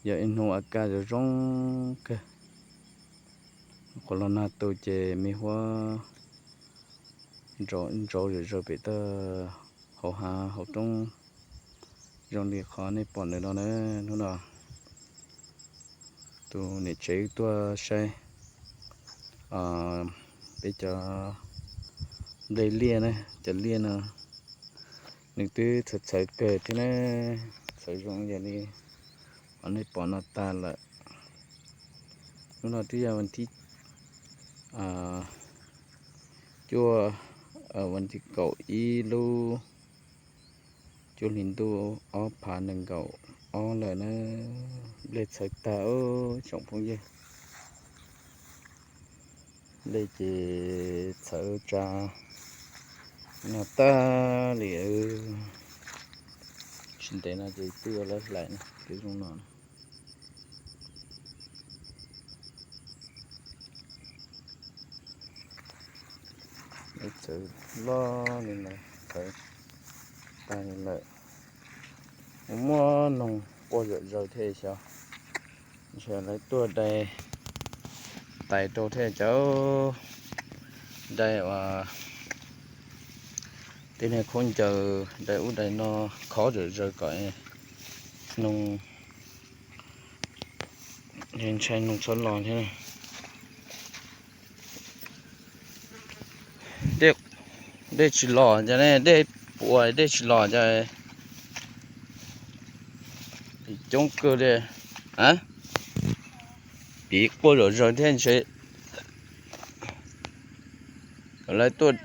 Yog ib hnub a kaj zoo zoo kawg. Qhov los nag tu ces me huab ntsauv zom zaws pem tag hauv hav hauv roob, zoo li qhov nej pom ntawm no na. Hnub no tus niam tsev tuaj saib peb cov nplej liaj na, cov liaj no nws twb txhawv txhawv kawg thiab na, txhawv zoo yog li qhov nej pom no tag lawm. Hnub no twb yog vas thib cuaj, vas thib kaum ib lub cuaj hli ntuj ob phav nees nkaum ob lawm na. Nplej txhawv tag tsoom phooj ywg. Nplej ces txhawv tsa no tag li. Tsis ntev no ces twb yuav lawv hlais na, twb zoo no. Txhawv loj li lawm, txhawv tag li lawm. Muaj noog quaj zom zaws thiab xyov, ntshe lawv tuaj dai tais rau thiab cov dai uas tej niag khaub ncaws dai ub dai no khov zom zaws kom noog ntshai noog txhob los thiab. Dej tsis los ces dej puas dej tsis los ces coob kawg li. Piv quaj zom zaws thiab ntshe lawv tuaj,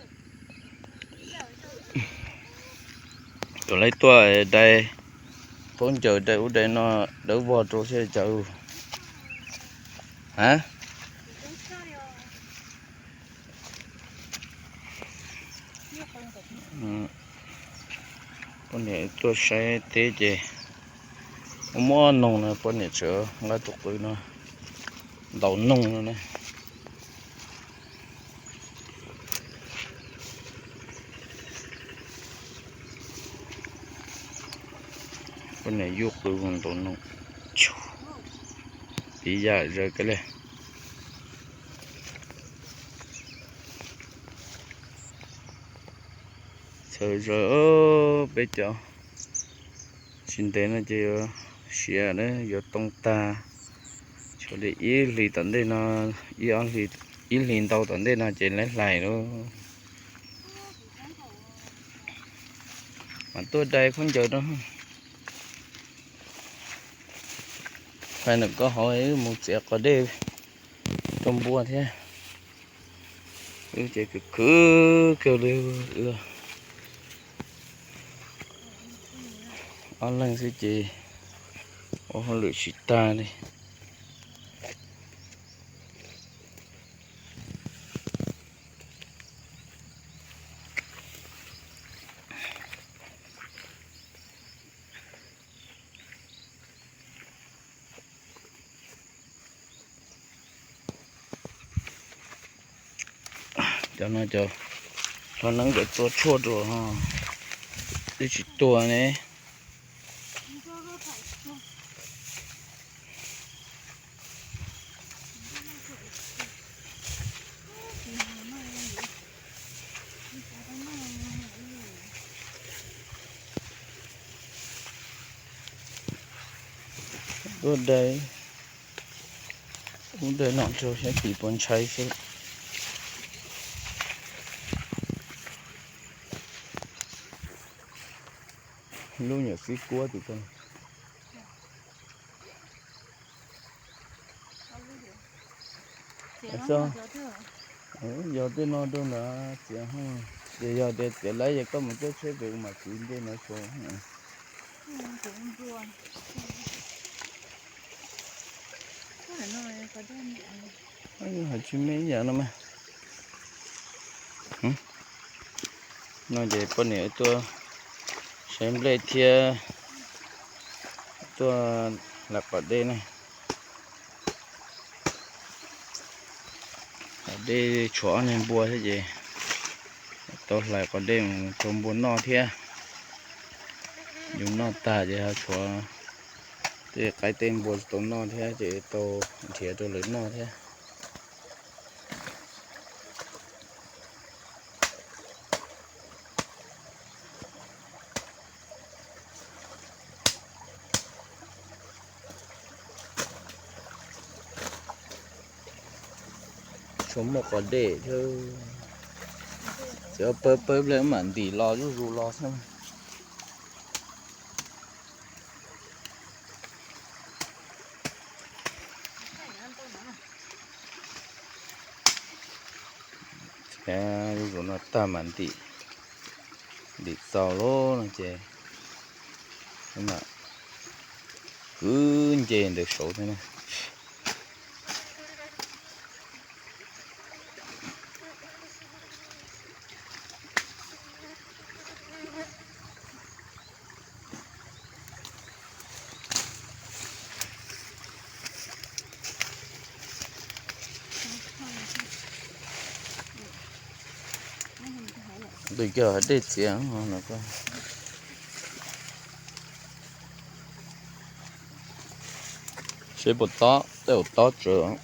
lawv tuaj dai khaub ncaws dai ub dai no dawb vog rau thiab cov. Poj niam tuaj saib teb ces muaj noog no, poj niam tseem nqa tus qws no ntaus noog no na. Poj niam yuj qws ntaus noog, piv yam zaws kawg li. Txhawv zaws peb cov, tsis ntev no ces yuav siav na, yuav too tag. Tshuav li ib hlis tom ntej no, ib hlis ntau tom ntej no ces lawv hlais lawm. Mas tuaj dai khaub ncaws rau, fais ntawm koj hauv wb mus txiav qos dej rau npua thiab. Wb ces khwv khwv kawg li, ob leeg xwb ces ua hauj lwm tsis tag li. Cov no cov hlob neeb nkawd tua tshuaj dua, twb tsis tuag ne. Tuaj dai ub dai no rau saib tim puas ntshai xwb. Lub nyuam xib kuab tim ko. Yog tej no rau ntawd txiav, ces yog tias txiav lawm ces koj mus caij tsheb pem mas kwv ncej no tso. Hais tsis me ib yam no mas. No ces poj niam tuaj saib nplej thiab tuaj hlais qos dej ne. Qos dej tshuav ob niag npua thiab ces tau hlais qos dej mus rau npua noj thiab. Yus noj tag ces ho tshuav Ces qaib tej npua tsis tau noj thiab ces tau nrhiav rau lawv noj thiab. Tshuav muaj qos dej thiab. Txiav pawg pawg ple mam ntim los zuj zus los xwb. Txiav zuj zus no tag mam ntim, ntim txaus lawm no ces mam kwv nce ntawd saud thiab na. Tus cog dej txiav no. Seb puas tob, tej zaum tob tsawv.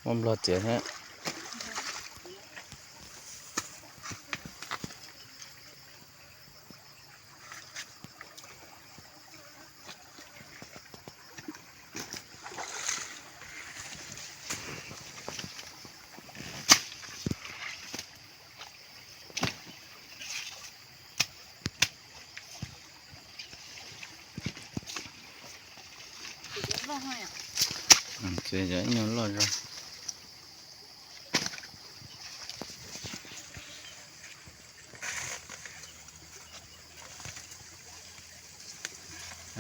Muaj nplog txiav thiab. Ces cov ib nyuag loj zog.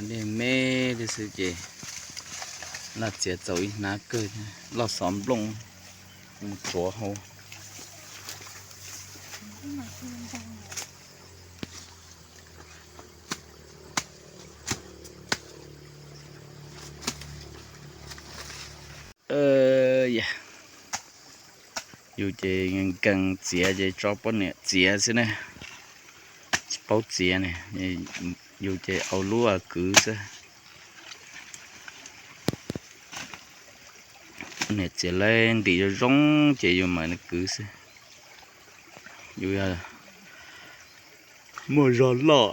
Dej me li xwb ces laj txiav txaus ib hnab kawg, loj xov nplooj mus tsuav hauv. Yus ces nkees txiav ces tso poj niam txiav xwb ne, tsis paub txiav ne, yus ces au lub kwv xwb. Poj niam txiav lawv ntim zoo zoo ces yus mam li kwv xwb. Yus yog muaj zog loj,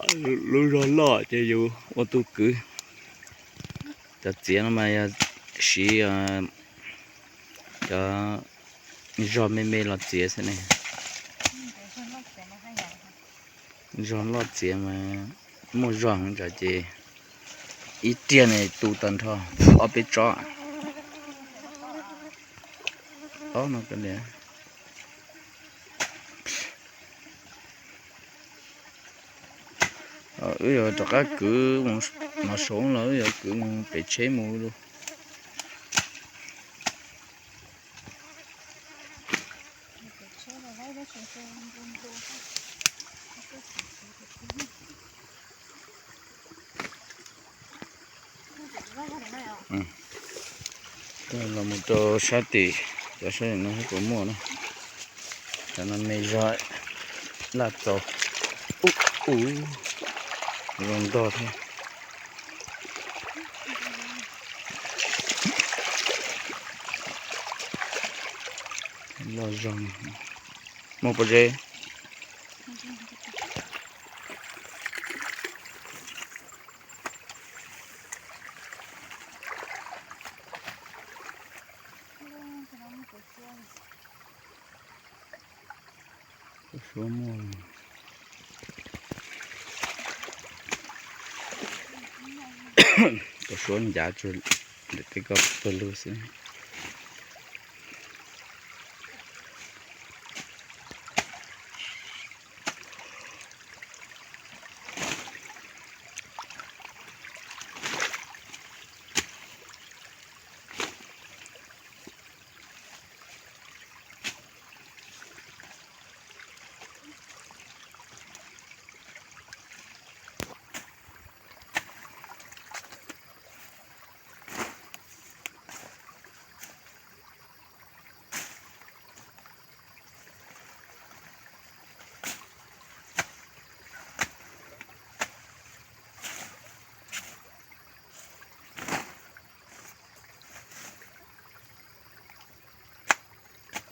lub zog loj ces yus ua tus kwv. Cov txiav no mas yog siv cov zog me me los txiav xwb ne. Zog loj txiav mas muaj zog heev tsam ces ib riag ne tu tag nrho ob peb tsob. Ob no ka li. Wb yuav rov qab kwv mus no saud los wb yuav kwv mus pem tsheb mus lawm. Los mus rau sab tim, cov sab tim no puas muaj na. Cov no me zog laj txaus. Ub, ub, zoo ntog thiab. Loj zog. Muaj pob zeb. Suab muaj, tus suab ncav tsuag ntawm tej ko pawg lug xwb.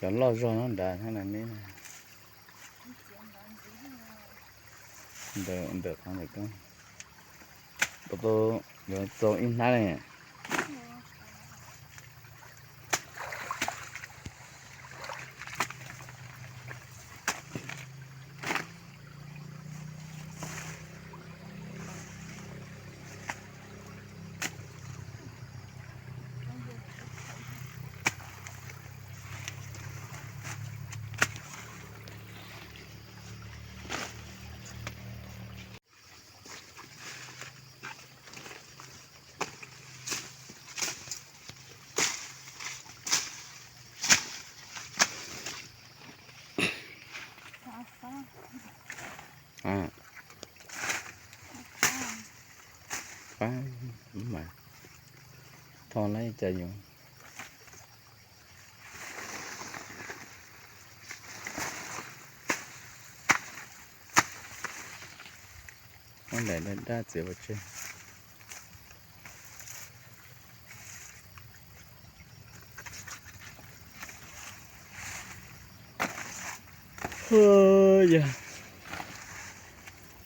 Cov loj zog nyob nrad thiab na me. Ntawm qhov ntawm ko, tau yuav txaus ib hnab li. Pab mas tho lawm cas yus. Muab daim daj daj txiav pov tseg. Yog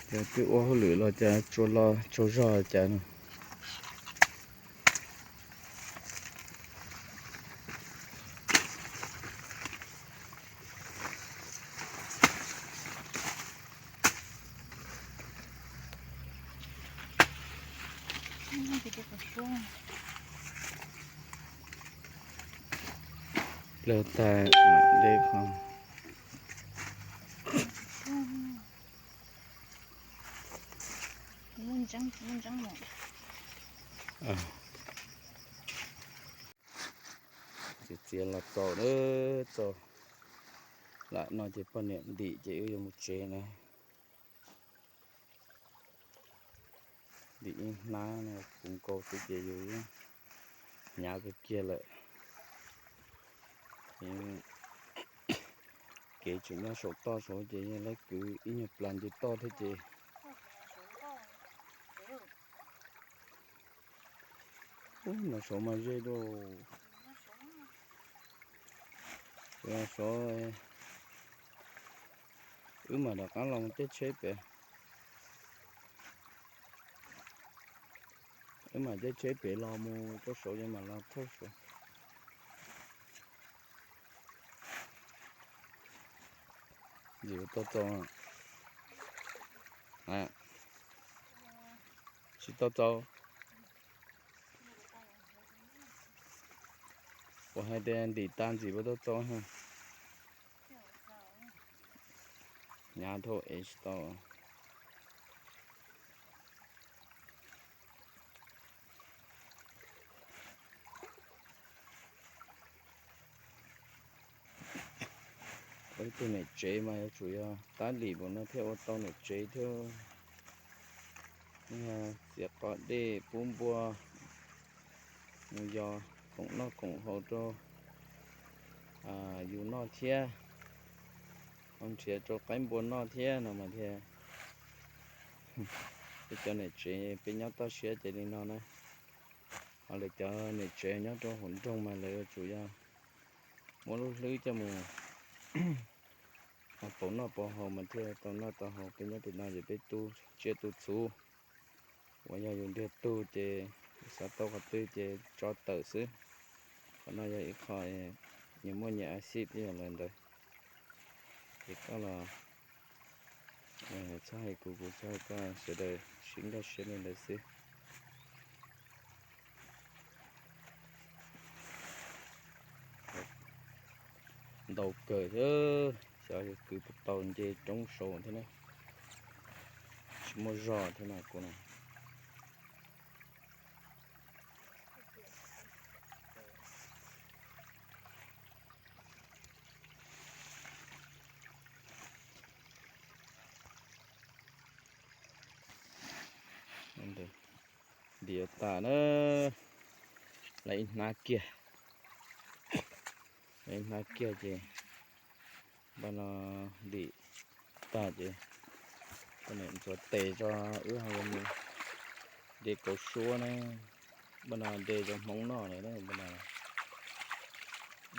cas twb ua hauj lwm los cas tsaug zog cas no. Plaws tag mam de qhov. Txiav txiav los txaus, txaus lam no ces poj niam ntim ces wb yuav mus tsev na. Ntim ib hnab no puv nkaus xwb ces yus hnyav kawg kiag lawm. Kev tseem nyob saum toj saud ces yog lawv kwv ib nyuag plas nce toj thiab ces. Ub, no saud mas ze dua. Saud wb mam rov qab los mus caij tsheb pem. Wb mam caij tsheb pem los mus rau saud ces mam los thauj saud. Ntxim ua tau txaus. Tsis tau txaus. Kuv hais tias ntim tas ntxim ua tau txaus. Hnyav dhau es tsis tau. Ua ib tug niam tsev mas yuav tsum yog tab lim npaum no thiaj ua tau niam tsev thiab. Txiav qos dej pub npua mus yos khoom noj khoom haus rau yus noj thiab, ho nrhiav rau qaib npua noj thiab no mas thiaj. Peb cov niam tsev peb nyob toj siab ces li no na. Ho lawv cov niam tsev nyob rau hauv nroog mas lawv yuav tsum yog muab lub hlwb coj mus pauv noj pauv haus mas thiaj tau noj tau haus. Peb nyob tim no ces peb tu tsiaj tu txhuv uas yog yus ntiag tug ces xav tau qhov twg ces tso tawm xwb. Qhov no yog ib qho nyias muaj nyias a xij peb yog lawv ntawd. Ces koj los txhob hais kuv, kuv txhob hais koj, sawv daws sib nkag siab li ntawd xwb. Ntau kawg thiab, xyov yuav kwv puas tau nce roob saud thiab na. Tsis muaj zog thiab na kuv na. Ntim tas na, lawv ib hnab kiag, lawv ib hnab kiag ces npaj no ntim tag ces koj niam ntxuav tes tso, wb ho yuav mus de kauv suab na, npaj no de rau Hmoob noj na, npaj no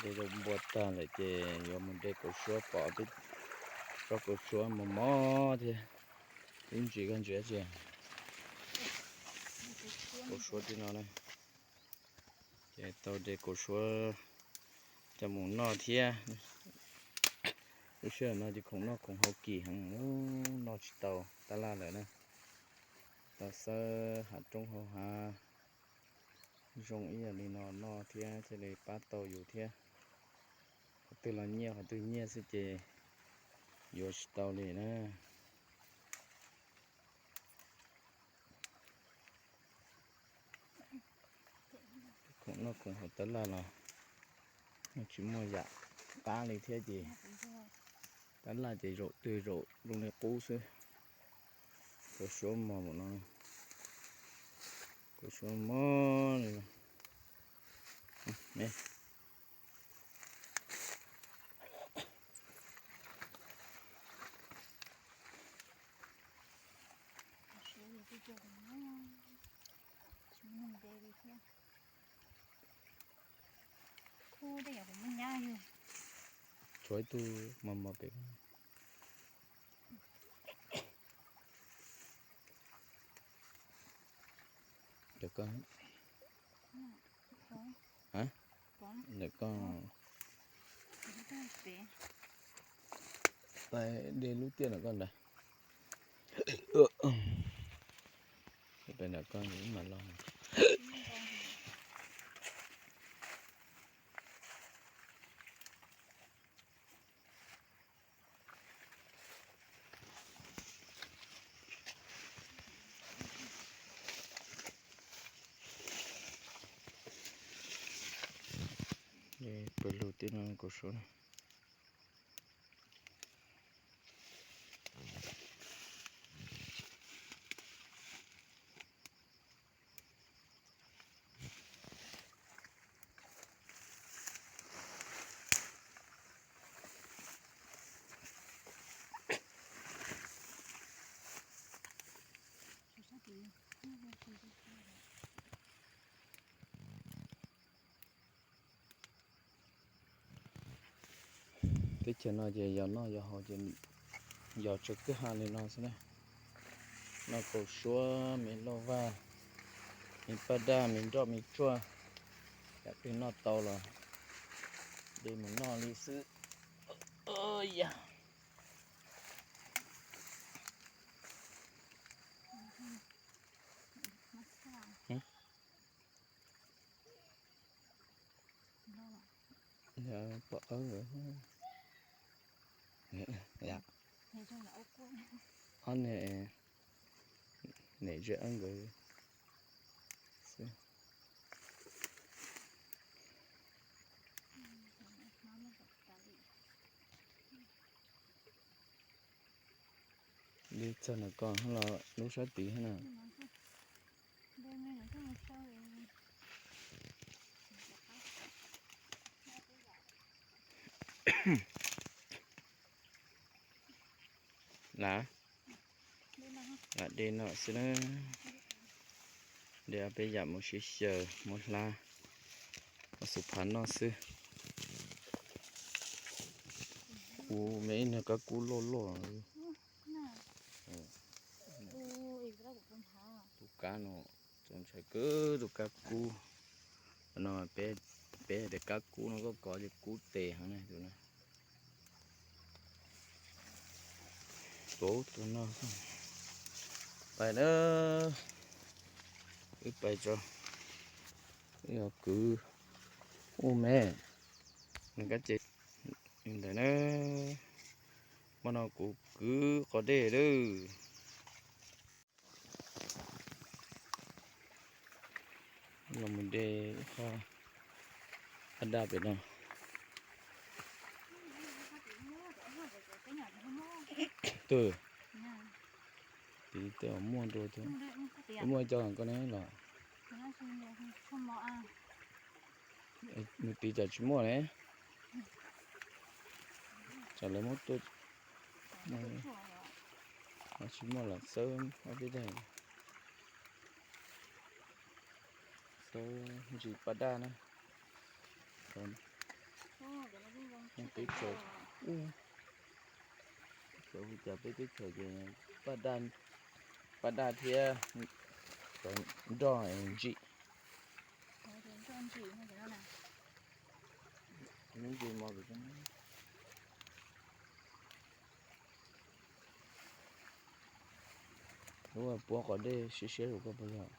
De zoo npua tag lawm ces yuav mus de kaus suab, pom peb tsob kaus suab mos mos thiab. Ib ntsis koj ntsia tsis, kaus suab tib no na. Ces tau de kaus suab coj mus noj thiab. Lub sij hawm no ces khoom noj khoom haus kim heev, noj tsis tau tab laj lawm na. Tau xawb hav roob hauv hav zoo ib yam li no noj thiab thiaj li pab tau yus thiab. Qhov twg los nyiaj, qhov twg nyiaj xwb ces yuav tsis tau li na. Khoom noj khoom haus tab laj los noj tsis muaj yam qab li thiab ces tab laj ces zaum twg zaum zoo li qub xwb. Kaus suab mos no, kaus suab mos li no. Tshuav ib tug mos mos pem. Ntawm koj, ntawm koj, pais de lub tiaj ntawm koj ntawd. Pais ntawm koj mam los. Pawg lug tib no kaus suab na. Teb chaws no ces yog noj yog haus ces yog tsaws kwj ha li no xwb na. Noj kaus suab, me lauj vaj, me paj daj, me nroj me tsuag, yam twg noj tau los de mus noj li xwb. Yam pom ab nkawd, ob niag, niam ze ab nkawd xwb. De txog ntawm ko los lub sab tid thiab na. Lam, lam de no xwb na. De ob peb yam mus sib xyaw mus hla, ua xus phav noj xwb. Kuv me ib niag kab kub loj loj. Tus kab no txaus ntshai kawg, tus kab kub no. Peb tias kab kub no koj kov ces kub tes heev na tus no. Tus no pais na, wb pais tso, wb yuav kwv ub me, nws kab ces ntawd na, hmo no kuv kwv qos dej lawm. Los mus de ib qho ab daj pem no. Twb, tiv tej muaj dua, muaj cov ko ne los. Nws tiv cas tsis muaj ne. Tsam lawv muab tua, tsis muaj los xawb ob peb daim, xawb ntsis paj daj na. Teb chaws, teb chaws hu cas peb teb chaws ces paj daj, paj daj thiab cov nroj ntsim. Lub puab qos dej siab siab rau koj puas yog?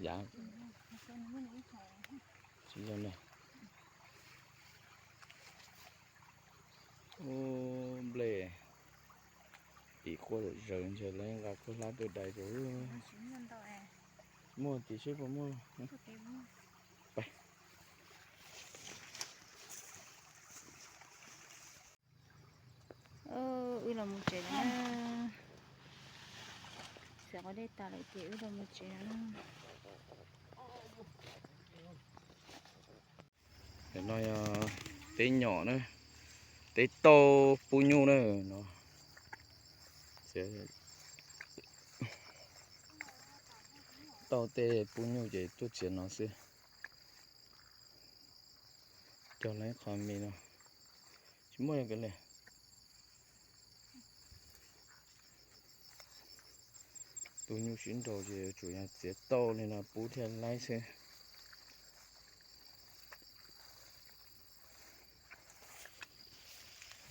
Yav tsis yog ne. Ub, nplej tim quaj zom zaws ntshe lawv nqa khaub hlab tuaj dai rau. Muaj tim seb puas muaj. Wb los mus tsev lawm na. Xav qos dej tas lawm ces wb los mus tsev lawm na. No yog teb nyom na, teb tauj pub nyuj na no. Tauj tej pub nyuj ces tuaj txiav no xwb. Cog lawv qhov me no, tsis muaj li. Tus nyuj sib nraus ces tsuas yog txiav tauj li no pub thiaj laib xwb.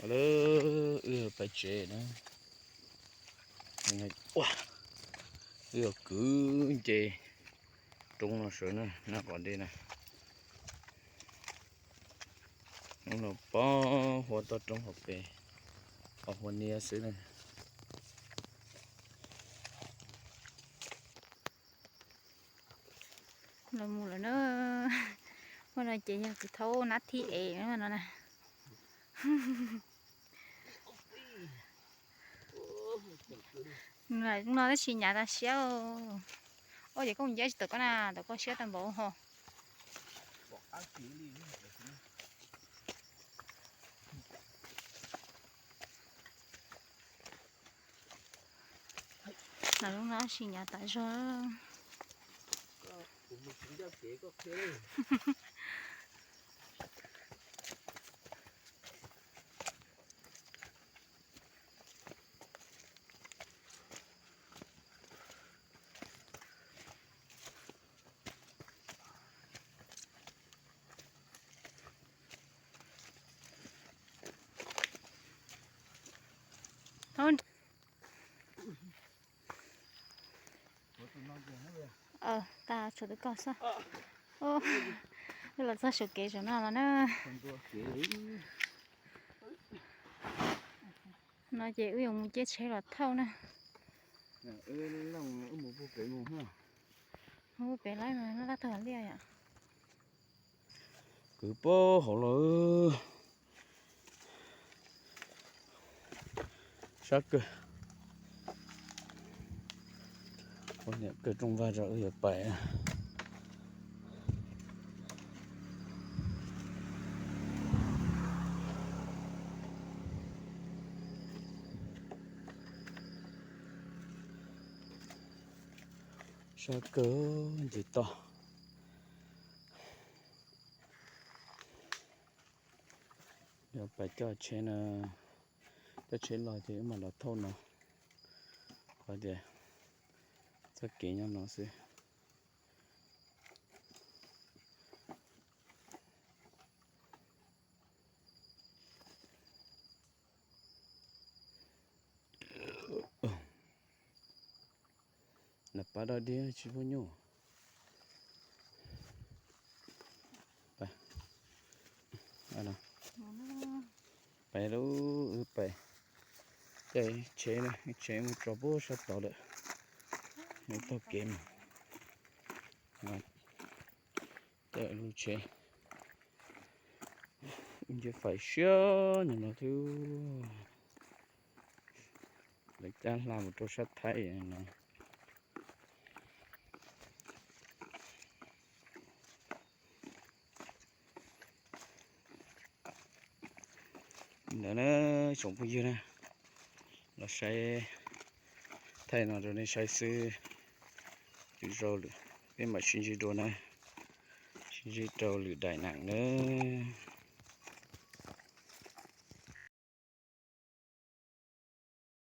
Lawv wb pais tsev na. Wb yuav kwv nce roob no sawv na, noj qos dej na. Hnub no poob huab toj roob hauv pes, qhov huab niab xwb na. Los mus lawm na. Ua no ces yog kwv thaub nab thib ev no na. No tab sis hnyav tas siab. Ua ces koj mus nce tsis tawm koj na, tawm koj siab tau npaum ho. Los lub no tab sis hnyav tas zog. Tag tshuav twb koj xwb. Wb los txog saum kev saum no los na. No ces wb yuav mus caij tsheb los thauj na. Mus pem lawm mas laj tag liaj yom. Kwv pab hauv los. Sab kawg. Ua niam kawg rooj vag rau wb yuav pais. Sab kawg ntsis toj. Yuav pais coj tsheb no, coj tsheb los ces wb mam los thauj no. Qhov tias txoj kev nyob no xwb. Nram pas dog dig tsis muaj nyuj. Pais lub wb pais, caij tsheb, tsheb mus tso puag sab tod lawm. Nws taug kev mas, caij lub tsheb nce fais siab nim no thiab. Lawv cab hla mus rau sab Thaib no. Ntawd na, tsoom phooj ywg na, los saib, thaij no rau nej saib xwb. Lwm zaus peb mam sib ntsib dua na. Tsis Zib rau lwm daim neem nawb.